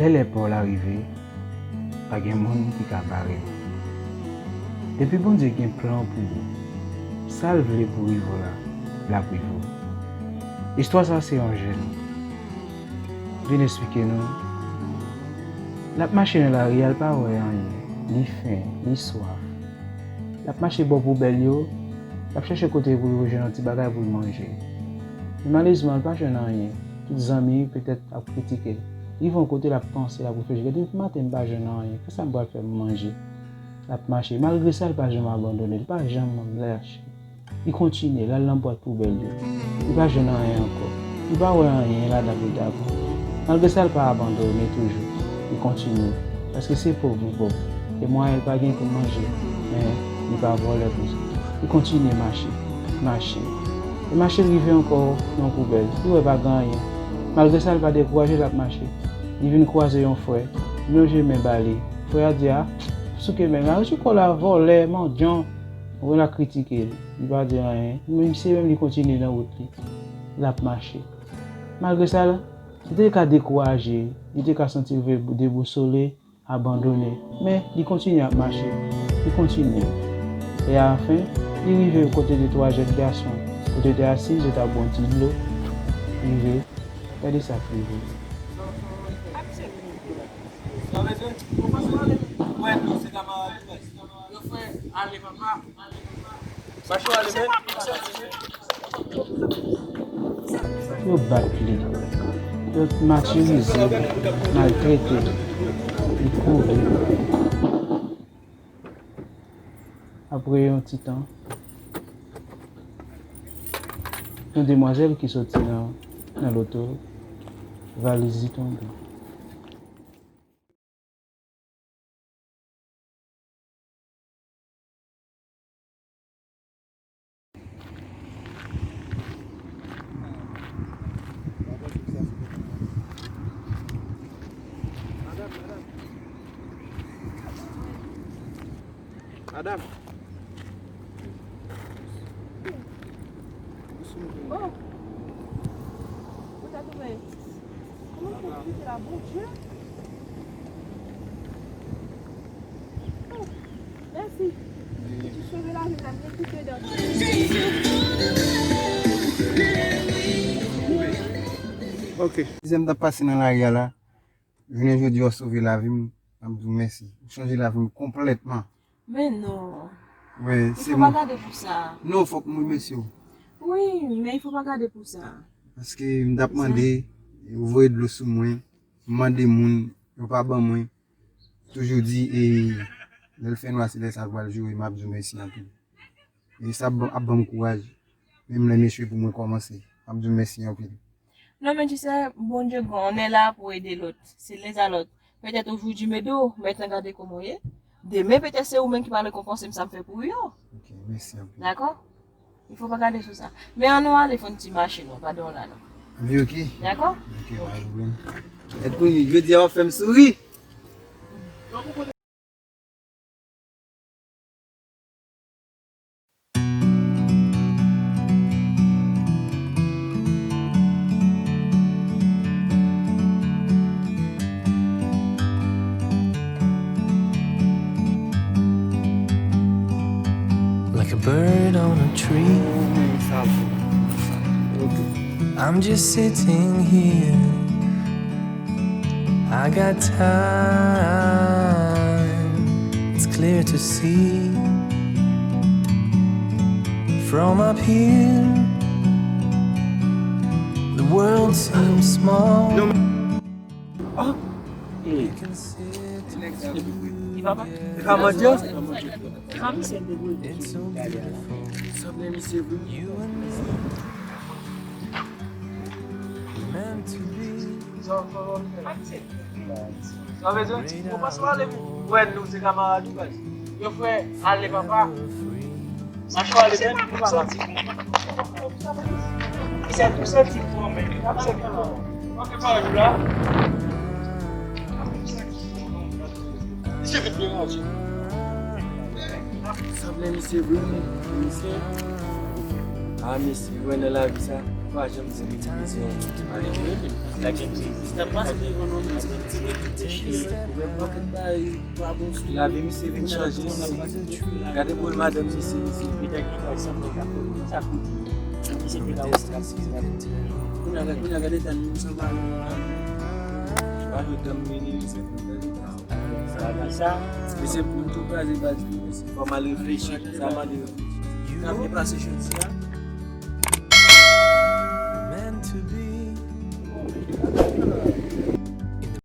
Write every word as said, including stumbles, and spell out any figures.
Lè lè pa w la rive, pa gen moun ki ka bare w. Depi Bondye gen plan pou ou, sa l vle pou rive w la, l ap rive w. Istwa sa se yon jèn vin esplike nou. L ap mache nan lari a, l pa wè anyen, li fen, li swaf. L ap mache bò poubèl yo, l ap chèche kote pou l jwenn yon ti bagay pou l manje. Men malerezman, l pa jwenn anyen. Tout zanmi petèt ap kritike l. Rive yon kote, l ap panse, l ap reflechi, "Gade, depi maten m pa jwenn anyen. Kisa m pral fè pou manje?" L ap mache. Malgre sa, l pa janm abandone. Li pa janm lache. Li kontinye. L al nan bwat poubèl yo. Li pa jwenn anyen ankò. Li pa wè anyen ladan pou l ta pran. Malgre sa, l pa abandone toujou. Li kontinye. Paske se pòv li pòv. E mwayen l pa gen pou manje. Men li pa vòlè pou sa. Li kontinye mache. Mache. E mache l rive ankò nan poubèl. Li wè pa gen anyen. Malgre sa, l pa dekouraje, l ap mache. Li vin kwaze yon frè. Li lonje men ba li. Frè a di, "A, souke men, arete kò w la, vòlè, mandyan." Ou wè, l ap kritike l. Li pa di anyen. Men se menm li kontinye nan wout li. L ap mache. Malgre sa, li te ka dekouraje. Li te ka santi l debousole. Abandone. Men, li kontinye ap mache. Li kontinye. E afen, li rive kote de twa jèn gason. Kote yo te asiz, yo t ap bwè yon ti dlo. Rive. Gade sa k rive. Yo bat li, yo matirize l, maltrete l, li kouri. Apre yon ti tan, yon demwazèl ki soti nan, nan loto, valiz li tonbe. Madanm. Oh! Ou ta touve? Kòman pou kite la, Bondye? Oh, mèsi. Ou sove lavi m la, m gen tout dedan. Ok. Dizè m t ap pase nan lari a la. Jounen jodi a, w sove lavi m, m ap di w mèsi. Ou chanje lavi m konplètman. Men non. Wi, se mwen. Il faut pas garder pour ça. Non, fòk m remèsye w. Wi, men il faut pas garder pour ça. Paske m t ap mande, ou voye dlo sou mwen, m mande moun, yo pa ban mwen. Toujou di, e, lè l fè nwa, se lè sa l pral joure, m ap di w mèsi anpil. E sa ap ban, ap ban m kouraj. Menm lè m echwe pou mwen kòmanse, m ap di w mèsi anpil. Non, men tu sais, Bondye gran, on est là pour aider l'autre. C'est l'un à l'autre. Peut-être aujourd'hui m ede w, men gade kòman w ye. Demen, peut-être se ou menm ki pral rekonpanse m sa m fè pou ou yo. Ok, mèsi anpil. Dakò? Il faut pas garder sur ça. Men ann nou ale fè yon ti mache non, pa dòmi la non. Wi, ok. Dakò? Ok, pa gen pwoblèm. Èt pou jodi a w ap fè m souri. Like a bird on a tree. I'm just sitting here. I got time. It's clear to see. From up here, the world seems small. Oh! Hey. Li pa pa? Li pa mande? Sa misye vre. Sa vle di, ou pa sou ale vin. Wè, nou se kamarad ou, baz. Yo, frè, ale, papa. Mache ale, men, ou pa santi. Misye tou santi fò, men. Ap santi fò. Ok, pa jou la. Misye vin deranje. Sanble misye vre, misye. Ah, mesye, wè nan lavi sa, pa janm di li di bezwen. Lavi misye vin chanje, mesye. Gade pou madanm misye, mesye. Kounye a, kounye a, gade tan nou sanble. Pa nou tanm vini, mesye. Sa, sa. Mesye, pou nou tou kraze baz li, mesye. Fò m al reflechi, sa m al reflechi. Sa byen pase jodi a. Meant to be.